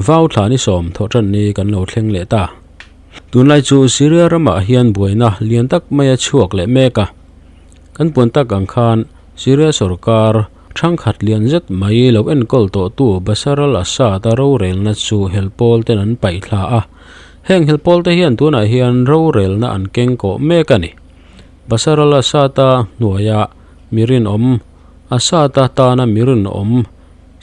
Vau thla ni sawm thawhtan ni kan lo thleng leh ta. Tunlai chu Syria ramah hian buaina lian tak mai a chhuak leh mek a. Kan puan tak ang khan Syria sorkar thangkhat lian zet mai lo enkawl tawhtu Bashar al-Assad-a rorelna chu helpawl ten an paih thla a. Heng helpawl te hian tunah hian rorelna an keng kawh mek a ni. Bashar al-Assad-a hnuaia mi rinawm, Assad-a tana mi rinawm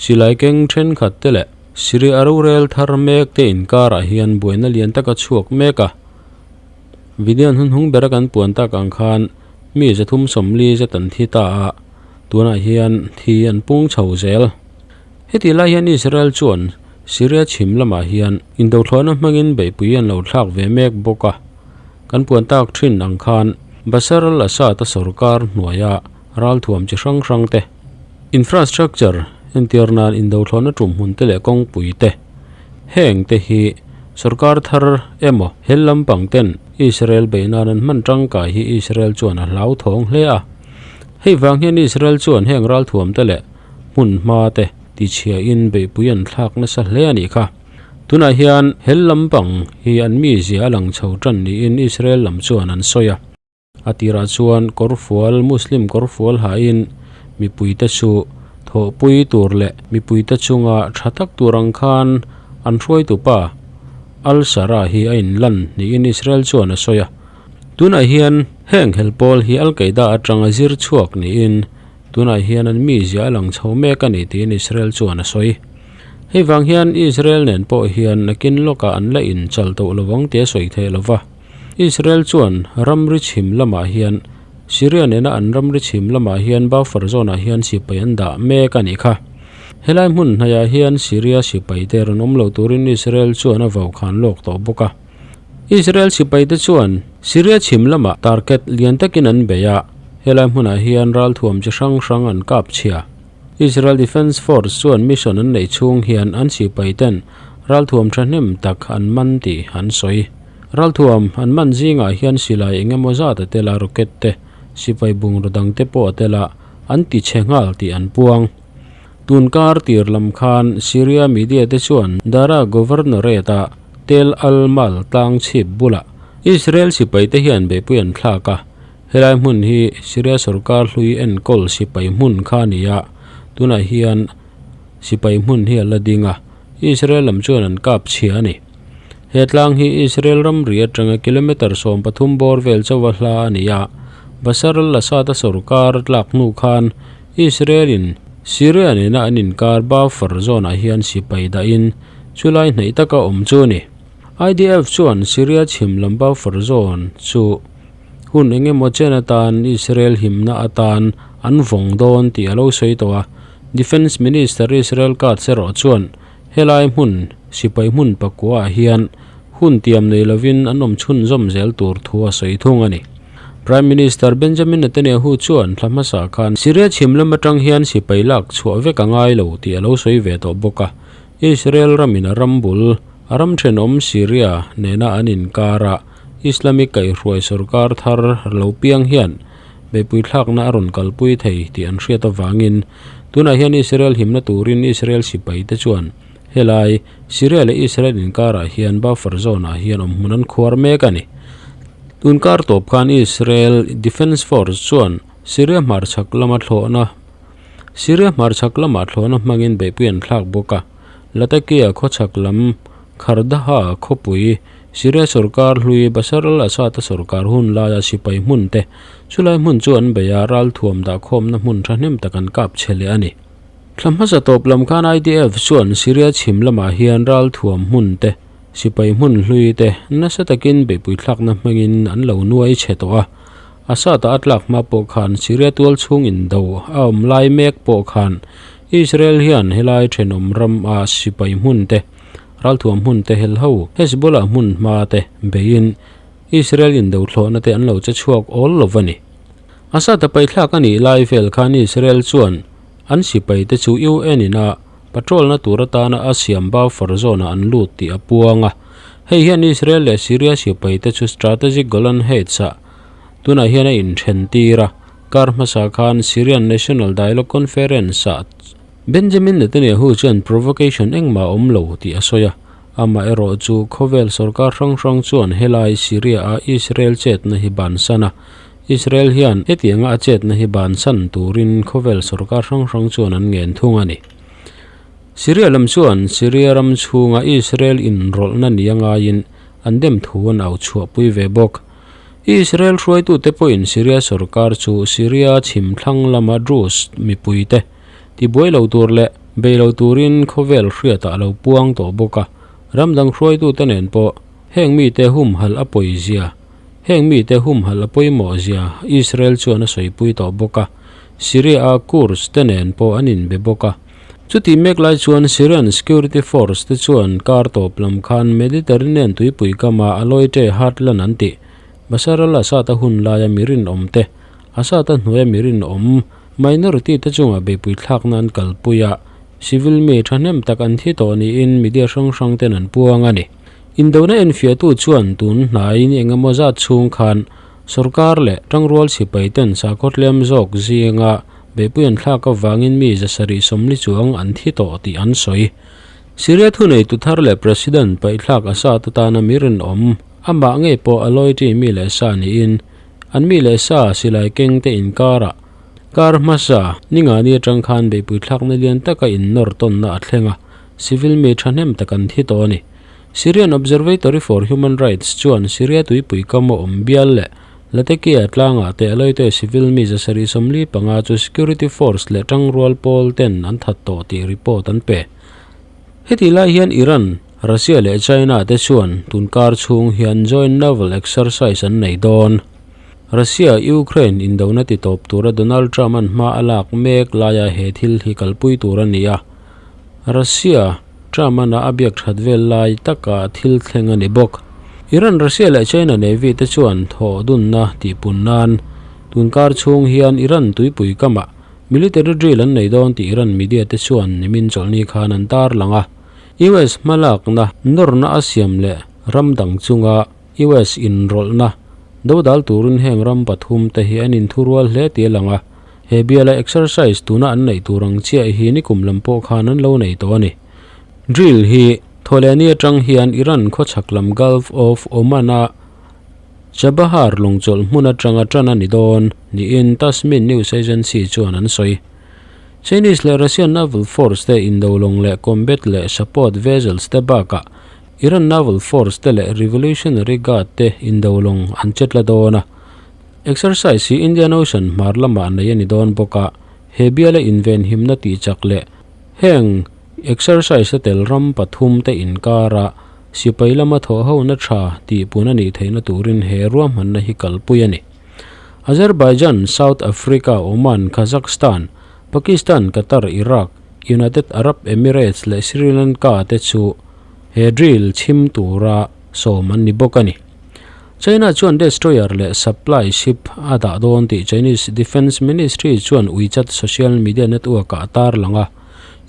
silai keng thenkhat te leh Syria rorel thar mek te inkarah hian buaina lian tak a chhuak mek a. Video hnunhnung bera kan puan tak ang khan mi 340 zet an thi ta a, tunah hian thi an pung chho zel. Heti lai hian Israel chuan Syria chhim lamah hian indothlawhna hmangin beihpui an lo thlak ve mek bawk a. Kan puan tak thin ang khan Bashar al-Assad-a sorkar hnuaia ralthuam chi hrang hrang te, infrastructure entir nan indothlawhna tum hmun te leh kawngpui te, heng te hi sorkar thar emaw hel lampang ten Israel beih nan an hman tangkai hi Israel chuan a hlauthawng hle a. Hei vang hian Israel chuan heng ralthuam te leh hmun hma te tichhiain beihpui an thlak nasa hle a nih kha. Tunah hian hel lampang hi an mizia a lang chho tan niin Israel lam chuan an sawi a. A tirah chuan kawrfual Muslim kawrfual hain mipuite chu thawhpui tur leh mipuite chunga tha tak tur ang khan an hruaitupa Al-Shara hi a inlan niin Israel chuan a sawi a. Tunah hian heng helpawl hi Al-Qaeda atanga zir chhuak niin tunah hian an mizia a lang chho mek a ni tiin Israel chuan a sawi. Hei vang hian Israel nen pawh hian nakin lawkah an la inchal tawh lovang tia sawi theih lova. Israel chuan ramri chhim lamah hian Syria nena an ramri chhim lamah hian buffer zone ah hian sipai an dah mek a nih kha. Helai hmun hnaiah hian Syria sipai te rawn awm lo turin Israel chuan a vau khan lawk tawh bawk a. Israel sipai te chuan Syria chhim lamah target lian takin an bei a, helai hmunah hian ralthuam chi hrang hrang an kap chhia. Israel Defence Force chuan mission an neih chhung hian an sipai ten ralthuam thahnem tak an man tih an sawi. Ralthuam an man zingah hian silai eng emaw zat a tel a, rocket te, sipai bungraw dang te pawh a tel a, an ti chhe nghal tih an puang. Tun kar tir lam khan Syria media te chuan Daraa Governorate a Tel Al Mal tlang chhip bulah Israel sipai te hian beihpui an thlak a, helai hmun hi Syria sorkar hlui enkawl sipai hmun kha a ni a, tunah hian sipai hmun hi a la ding a, Israel lam chuan an kap chhia a ni. He tlang hi Israel ramri atanga kilometre 13 bawr vel chauha hla a ni a, Bashar al-Assad-a sorkar tlak hnu khan Israel-in Syria nena an inkar buffer zone-ah hian sipai dahin chulai hnaih taka awm chu a ni. IDF chuan Syria chhim lam buffer zone chu hun eng emaw chen atan Israel himna atan an vawng dawn tih a lo sawi tawh a. Defence Minister Israel Katz erawh chuan helai hmun sipai hmun pakua ah hian hun tiam nei lovin an awm chhunzawm zel tur thu a sawi thung a ni. Prime Minister Benjamin Netanyahu chuan thla hmasa khan Syria chhim lam atang hian sipai lak chhuah vek a ngai lo tih a lo sawi ve tawh bawk a. Israel ramin a ram bul, a ram thenawm Syria nena an inkar a Islamic kaihhruai sorkar thar lo piang hian beihpui thlakna a rawn kalpui thei tih an hriat avangin tunah hian Israel himna turin Israel sipai te chuan helai Syria leh Israel inkarah hian buffer zone ah hian awm hmun an khuar mek a ni. Tun kar tawp khan Israel Defence Force chuan Syria hmarchhak lama thlawhna Syria hmarchhak lamah thlawhna hmangin beihpui an thlak bawk a, Latakia khawchhak lam Khardaha khawpui Syria sorkar hlui Bashar al-Assad-a sorkar hun laia sipai hmun te chulai hmun chu an bei a, ralthuam dahkhawmna hmun thahnem tak an kap chhe leh a ni. Thla hmasa tawp lam khan IDF chuan Syria chhim lamah hian ralthuam hmun te, sipai hmun hlui te nasa takin beihpui thlakna hmangin an lo nuai chhe tawh a. Assad-a a tlak hma pawh khan Syria tual chhung indo a awm lai mek pawh khan Israel hian helai thenawm ram a sipai hmun te, Ralthuam hmun te hel ho Hezbollah hmun hma te beiin Israel indo thlawhna te an lo che chhuak awl lo va ni. Assad a paithlak a nih lai vel khan Israel chuan an sipai te chu UN in a patrol na tur atana a siam buffer zone ah an lut tih a puang a. Hei hian Israel leh Syria sipai te chu strategic Golan Heights ah tunah hian a inthen tir a. Kar hmasa khan Syrian National Dialogue Conference ah. Benjamin Netanyahu chuan provocation engmah a awm lo tih a sawi a, amaherawhchu khawvel sorkar hrang hrang chuan helai Syria-a Israel chetna hi bansan a, Israel hian hetianga a chetna hi bansan turin khawvel sorkar hrang hrang chuan an ngen thung a ni. Syria lam chuan Syria ram chhunga Israel inrawlhna nia ngaiin an dem thu an au chhuahpui ve bawk. Israel hruaitute pawhin Syria sorkar chu Syria chhim thlang lama Druze mipuite Tibuai lo tur leh bei lo turin khawvel hriatah a lo puang tawh bawk a, ram dang hruaitute nen pawh heng mite humhalh a pawizia, heng mite humhalh a pawimawhzia Israel chuan a sawipui tawh bawk a, Syria-a Kurds te nen pawh an inbe bawk a. Chutih mek lai chuan Syrian Security Force te chuan kar tawp lam khan Mediterranean tuipui kama Aloite Heartland an tih Bashar al-Assad-a hun laia mi rinawmte Assad-a hnuaia mi rinawm Minority te chungah beihpui thlakna an kalpui a, civil mi thahnem tak an thi tawh niin media hrang hrang ten an puang a ni. Indona enfiahtu chuan tun hnaiin eng emaw zat chhung khan sorkar leh tangrual sipai ten sakhaw tlem zawk zinga beihpui an thlak avangin mi zasarih sawmli chuang an thi tawh tih an sawi. Syria thuneitu thar leh President paihthlak Assad atana mi rinawm amah ngei pawh a lawi mi leh sa niin an mi leh sa silai keng te inkarah Kar hmasa, Ningani atang khan beihpui thlakna lian taka innawr tawnna a thleng a, civil mi thahnem tak an thi tawh a ni. Syrian Observatory for Human Rights chuan Syria tuipui kam a awm bial leh Latakia tlangah te alawite civil mi 745 chu security force leh tangrual pawl ten an that tawh tih report an pe. Hetih lai hian Iran, Russia leh China te chuan tunkar chhung hian joint naval exercise an nei dawn. Russia, Ukraine indona ti tawp tura Donald Trump-a'n hma a lak mek laia he thil hi kalpui tur a ni a. Russia, Trump-a'n a a biak that vel lai taka thil thleng a ni bawk. Iran, Russia leh China Navy te chuan thawh dunna tihpun nan tunkar chhung hian Iran tuipui kamah military drill an nei dawn tih Iran media te chuan nimin chawlhni khan an tarlang a. US hmalakna nawrna a siam leh ram dang chunga US inrawlhna dodal turin heng ram pathum te hi an inthurual hle tih a lang a, he biala exercise tuna an neih tur ang chiah hi nikum lam pawh khan an lo nei tawh a ni. Drill hi Thawhlehni atang hian Iran khawchhak lam Gulf of Oman-a Chabahar lawngchawlh hmun atanga tan a ni dawn niin Tasmin news agency chuan an sawi. Chinese leh Russian naval force te indo lawng leh combat leh support vessels te bakah Iran Naval Force te leh Revolutionary Guard te indo lawng an che tla dawn a. Exercise hi Indian Ocean hmar lamah nei a ni dawn bawk a, he biala invenhimna tihchak leh heng exercise a tel ram pathum te inkara sipai lama thawhhona tha tihpun a nih theihna turin he ruahmanna hi kalpui a ni. Azerbaijan, South Africa, Oman, Kazakhstan, Pakistan, Qatar, Iraq, United Arab Emirates leh Sri Lanka te chu he drill chhim tura sawm an ni bawk a ni. China chuan destroyer leh supply ship a dah dawn tih Chinese Defence Ministry chuan WeChat social media network-ah a tarlang a.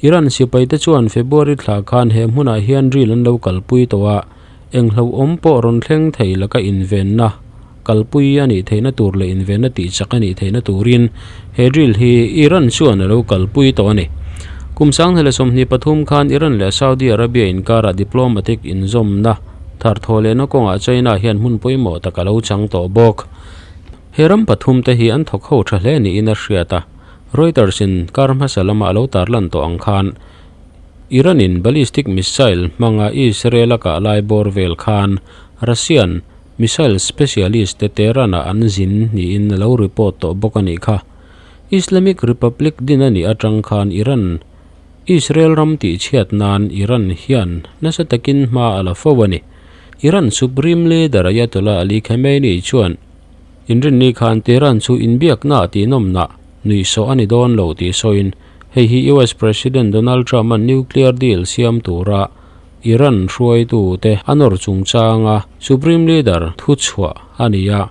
Iran sipaite chuan February thla khan he hmunah hian drill an lo kalpui tawh a, eng hlauhawm pawh rawn thleng thei laka invenna kalpui a nih theihna tur leh invenna tihchak a nih theihna turin he drill hi Iran chuan a lo kalpui tawh a ni. Kum 2023 khan Iran leh Saudi Arabia inkarah diplomatic inzawmna tharthawh lehna kawngah China hian hmun pawimawh tak a lo chang tawh bawk. He ram pathum te hi an thawk ho tha hle niin a hriat a, Reuters in kar hmasa lama a lo tarlan tawh ang khan Iran in ballistic missile hmanga Israel a kah lai bawr vel khan Russian Missile specialist te Tehran-ah an zin niin a lo report tawh bawk a nih kha. Islamic Republic din a nih atang khan Iran, Israel ram tihchhiat nan Iran hian nasa takin hma a la fo a ni. Iran Supreme Leader Ayatollah Ali Khamenei chuan inrinni khan Tehran chu inbiakna tihnawmnah nuihsawh a ni dawn lo tih sawiin hei hi US President Donald Trump-a'n nuclear deal siam tura Iran hruaitute a nawr chungchanga Supreme Leader thuchhuah a ni a, a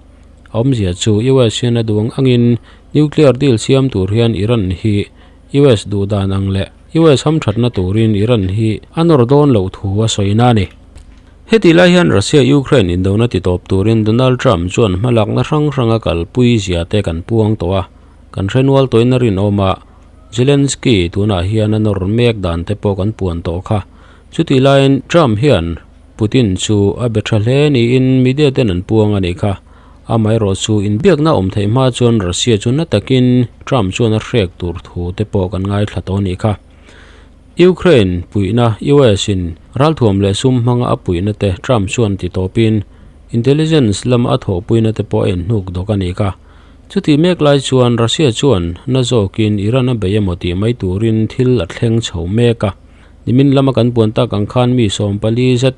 awmzia chu US hian a duang angin nuclear deal siam tur hian Iran hi US duh dan ang leh US hamthatna turin Iran hi a nawr dawn loh thu a sawina a ni. Heti lai hian Russia-Ukraine indona titawp turin Donald Trump chuan hmalakna hrang hranga kalpui zia te kan puang tawh a, kan hrenual tawhin a rinawm a. Zelensky tunah hian a nawr mek dan te pawh kan puan tawh kha. Chutih laiin Trump hian Putin chu a be tha hle niin media ten an puang a nih kha. Amaherawh chu inbiakna awm theih hma chuan Russia chu na takin Trump chuan a hrek tur thu te pawh kan ngaithla tawh a nih kha. Ukraine puihna US in ralthuam leh sum hmanga a puihna te Trump chuan ti tawpin intelligence lama a thawhpuina te pawh a inhnuk dawk a nih kha. Chutih mek lai chuan Russia chuan na zawkin Iran a bei emaw tih mai turin thil a thleng chho mek a. Nimin lama kan puan tak ang khan mi 14 zet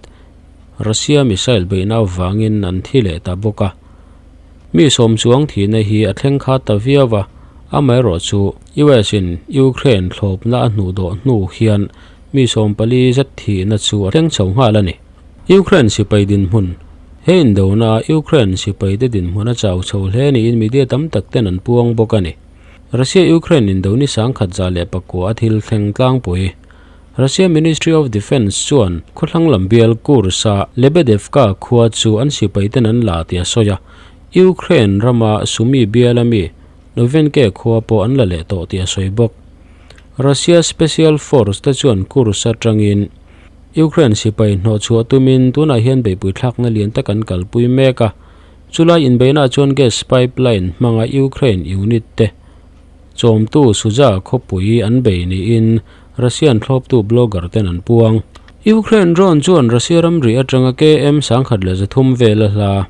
Russia missile beihna avangin an thi leh ta bawk a. Mi sawm chuang thihna hi a thleng kha ta viau a, amaherawh chu US in Ukraine thlawpna a hnuh dawh hnu hian mi 14 zet thihna chu a thleng chho nghal a ni. Ukraine sipai dinhmun, He indona Ukraine sipaite dinhmun a chau chho hle niin media tam tak ten an puang bawk a ni. Russia-Ukraine indo ni 1019 a thil thleng tlangpui. Russia Ministry of Defence chuan khawthlang lam bial Kursk-a Lebedevka khua chu an sipaiten an la tih a sawi a, Ukraine rama Sumy biala mi Novenke khua pawh an la leh tawh tih a sawi bawk. Russia Special Force te chuan Kursk atangin Ukraine sipai hnawhchhuah tumin tunah hian beihpui thlakna lian tak an kalpui mek a, chulai inbeihnaah chuan gas pipeline hmanga Ukraine unit te chawmtu Sudzha khawpui an bei niin Russian thlawptu blogger ten an puang. Ukraine drone chuan Russia ramri atanga KM 1300 vel a hla.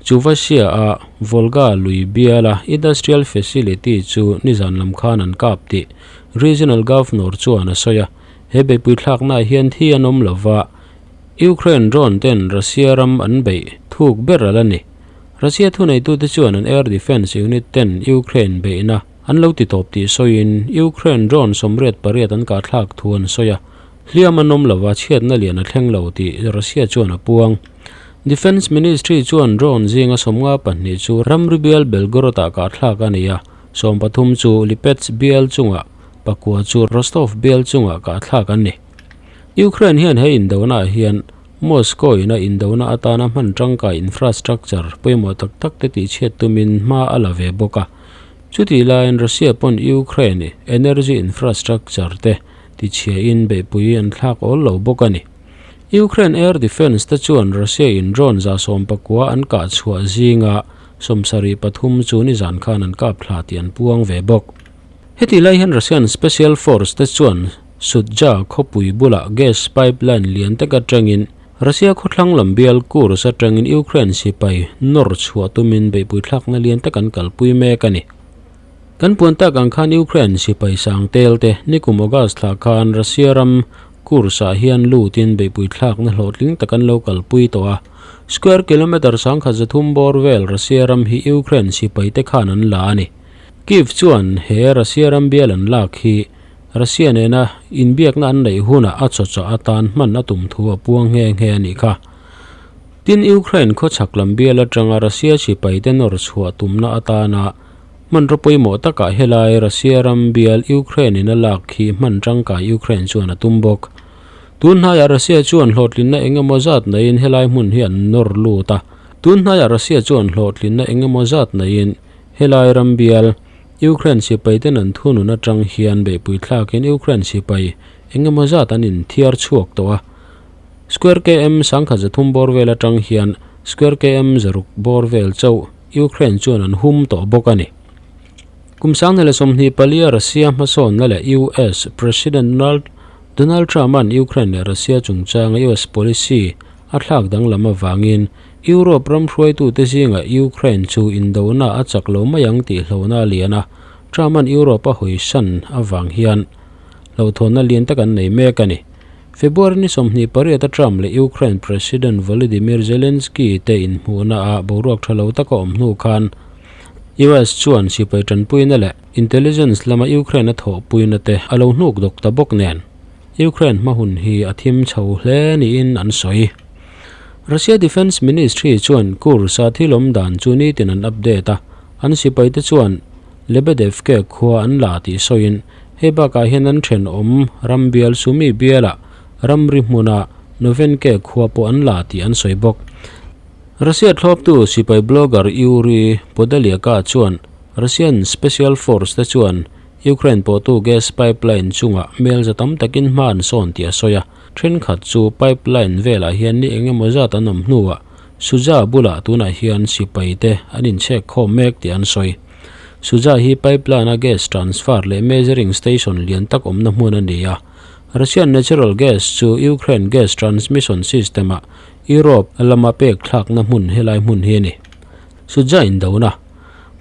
Chuvashia-a Volga lui biala industrial facility chu nizan lam khan an kap tih Regional Governor chuan a sawi a. He beihpui thlaknaah hian thi an awm lova, Ukraine drone ten Russia ram an beih thuk ber a la ni. Russia thuneitute chuan an air defence unit ten Ukraine beihna an lo ti tawp tih sawiin Ukraine drone 88 an kahthlak thu an sawi a, hliam an awm lova chhiatna lian a thleng lo tih Russia chuan a puang. Defence Ministry chuan drone zinga 52 chu ramri bial Belgorod-ah kahthlak a ni a, 13 chu Lipetsk bial chungah Pakua chu Rostov bial chungah kahthlak an ni. Ukraine hian he indonaah hian Moscow ina indona atana hman tangkai infrastructure pawimawh tak tak te tihchhiat tumin hma a la ve bawk a. Chutih laiin Russia pawn Ukraine energy infrastructure te tichhiain beihpui an thlak awl lo bawk a ni. Ukraine air defence te chuan Russia in drone 19 an kah chhuah zinga 73 chu nizan khan an kap thla tih an puang ve bawk. Heti lai hian Russian Special Force te chuan Sudzha khawpui bulah gas pipeline lian tak atangin Russia khawthlang lam bial Kursk atangin Ukraine sipai nawr chhuah tumin beihpui thlakna lian tak an kalpui mek a ni. Kan puan tak ang khan Ukraine sipai sang tel te nikum August thla khan Russia ram Kursk ah hian lutin beihpui thlakna hlawhtling tak an lo kalpui tawh a. Square kilometre 1300 bawr vel Russia ram hi Ukraine sipai te khan an la a ni. Kyiv chuan he Russia ram bial an lak hi Russia nena inbiakna an neih hunah a chawchah atan hman a tum thu a puang nghe nghe a nih kha. Tin, Ukraine khawchhak lam bial atanga Russia sipaite nawr chhuah tumna atana hmanraw pawimawh takah helai Russia ram bial Ukraine in a lak hi hman tangkai Ukraine chuan a tum bawk. Tun hnaiah Russia chuan hlawhtlinna eng emaw zat neiin helai hmun hi an nawr lut a. Tun hnaiah Russia chuan hlawhtlinna eng emaw zat neiin Helai ram bial, Ukraine sipai ten an thunun atang hian beihpui thlakin Ukraine sipai eng emaw zat an inthiar chhuak tawh a. Square km 1300 bawr vel atang hian square km 600 bawr vel chauh Ukraine chuan an hum tawh bawk a ni. Kum 2024 a Russia hmasawnna leh US President Donald Trump-a'n Ukraine leh Russia chungchanga US policy a thlak danglam avangin Europe ram hruaitute zingah Ukraine chu indona a chak lo mai ang tih hlauhna a lian a, Trump-a'n Europe a hawisan avang hian hlauhthawnna lian tak an nei mek a ni. February ni 28 a Trump leh Ukraine President Volodymyr Zelensky te inhmuhna ah boruak tha lo taka awm hnu khan US chuan sipai tanpuina leh intelligence lama Ukraine a thawhpuina te a lo hnuk dawk ta bawk nen Ukraine hma hun hi a thim chho hle niin an sawi. Russia Defence Ministry chuan Kursk-a thil awm dan chu nitin an update a, an sipaite chuan Lebedevka khua an la tih sawiin hei bakah hian an thenawm ram bial Sumy bialah ramri hmuna Novenke khua pawh an la tih an sawi bawk. Russia thlawptu sipai blogger Yuri Podolyaka chuan Russian Special Force te chuan. Ukraine pawhtu gas pipeline chungah mel za tam takin hma an sawn tih a sawi a, thenkhat chu pipeline velah hian ni eng emaw zat an awm hnuah Suja bulah tunah hian sipai te an inchhek khawm mek tih an sawi. Suja hi pipeline a gas transfer leh measuring station lian tak awmna hmun a ni a. Russian natural gas chu Ukraine gas transmission system-ah Europe lama pek thlakna hmun helai hmun hi a ni. Suja indona.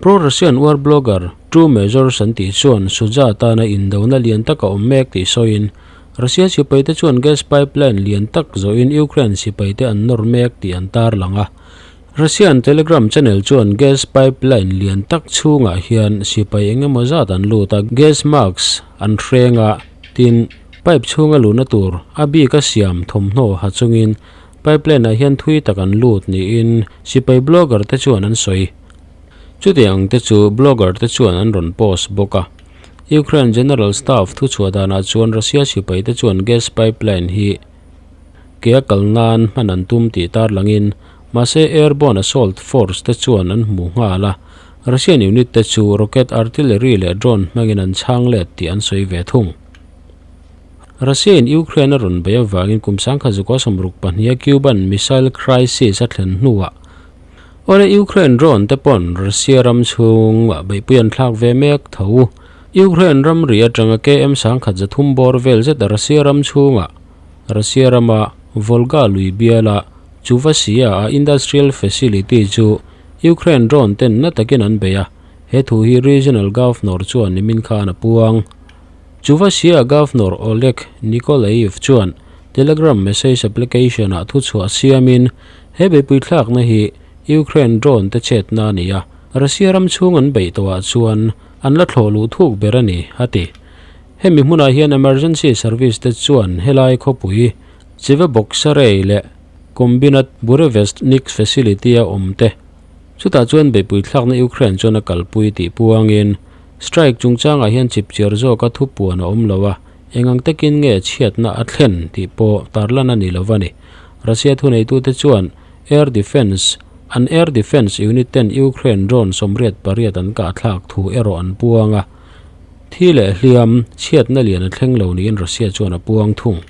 Pro-Russian war blogger True Measures an tih chuan Suja tana indona lian tak a awm mek tih sawiin Russia sipaite chuan gas pipeline lian tak zawhin Ukraine sipaite an nawr mek tih an tarlang a. Russian Telegram channel chuan gas pipeline lian tak chhungah hian sipai eng emaw zat an lut a, gas mask an hreng a, tin, pipe chhunga luhna tur a bik a siam thawmhnaw ha chungin pipeline ah hian thui tak an lut niin sipai blogger te chuan an sawi. Chutiang te chu blogger te chuan an rawn post bawk a. Ukraine General Staff thuchhuah danah chuan Russia sipai te chuan gas pipeline hi ke a kal nan hman an tum tih tarlangin mahse airborne assault force te chuan an hmu nghal a, Russian unit te chu rocket artillery leh drone hmangin an chhang let tih an sawi ve thung. Russia in Ukraine a rawn bei avangin kum 1962 a Cuban Missile Crisis a thlen hnuah Awle Ukraine drone te pawn Russia ram chhungah beihpui an thlak ve mek tho. Ukraine ramri atanga KM 1300 bawr vel zet Russia ram chhungah Russia rama Volga lui biala Chuvashia a industrial facility chu Ukraine drone ten na takin an bei a, he thu hi regional governor chuan nimin khan a puang. Chuvashia Governor Oleg Nikolaev chuan Telegram message application-ah thuchhuah siamin he beihpui thlakna hi Ukraine drone te chetna a ni a, Russia ram chhung an beih tawhah chuan an la thlawh luh thuk ber a ni, a ti. Hemi hmunah hian emergency service te chuan helai khawpui Cheveboksarey leh Kombinat Burevestnik facility-a awm te chutah chuan beihpui thlakna Ukraine chuan a kalpui tih puangin Strike chungchangah hian chipchiar zawka thupuan a awm lo a, eng ang takin nge chhiatna a thlen tih pawh tarlan a ni lo a ni. Russia thuneitute chuan Air Defence an Air Defence unit ten Ukraine drone 88 an kahthlak thu erawh an puang a, thi leh hliam chhiatna lian a thleng lo niin Russia chuan a puang thung.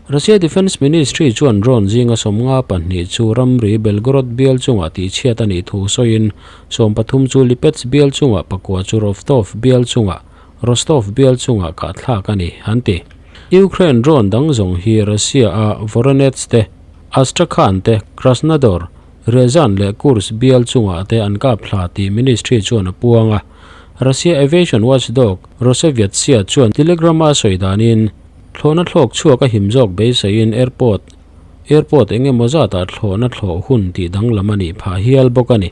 Russia Defence Ministry chuan drone zinga 52 chu ramri Belgorod bial chungah tihchhiat a nih thu sawiin 13 chu Lipetsk bial chungah pakua chu Rovtov bial chungah Rostov bial chungah kahthlak a ni, an ti. Ukraine drone dang zawng hi Russia-a Voronezh te, Astrakhan te, Krasnodar, Ryazan leh Kursk bial chungah te an kap thla tih ministry chuan a puang a. Russia aviation watchdog Rosaviatsia chuan Telegram-a a sawi danin, Thlawhna thlawk chhuak a him zawk beiseiin airport airport eng emaw zatah thlawhna thlawh hun tih danglam a nih phah hial bawk a ni.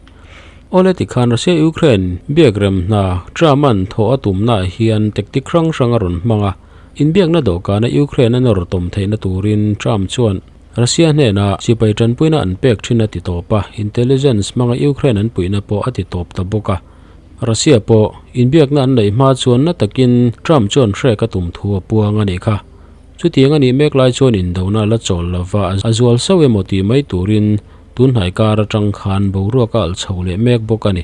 Awle tikhan Russia Ukraine biakrem hna Trump-a'n thawh a tumnaah hian tactic hrang hrang a rawn hmang a, inbiakna dawhkana Ukraine a nawr tawm theihna turin Trump chuan Russia hnenah sipai tanpuina an pek thin a ti tawp a, intelligence hmanga Ukraine an puihna pawh a ti tawp ta bawk a. Russia pawh inbiakna an neih hma chuan na takin Trump chuan hrek a tum thu a puang a nih kha. Chutiang a nih mek lai chuan indona la chawl lova a zual sauh emaw tih mai turin tunhnai kar atang khan boruak a alh chho leh mek bawk a ni.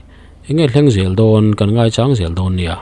Enge thleng zel dawn kan ngaichang zel dawn nia.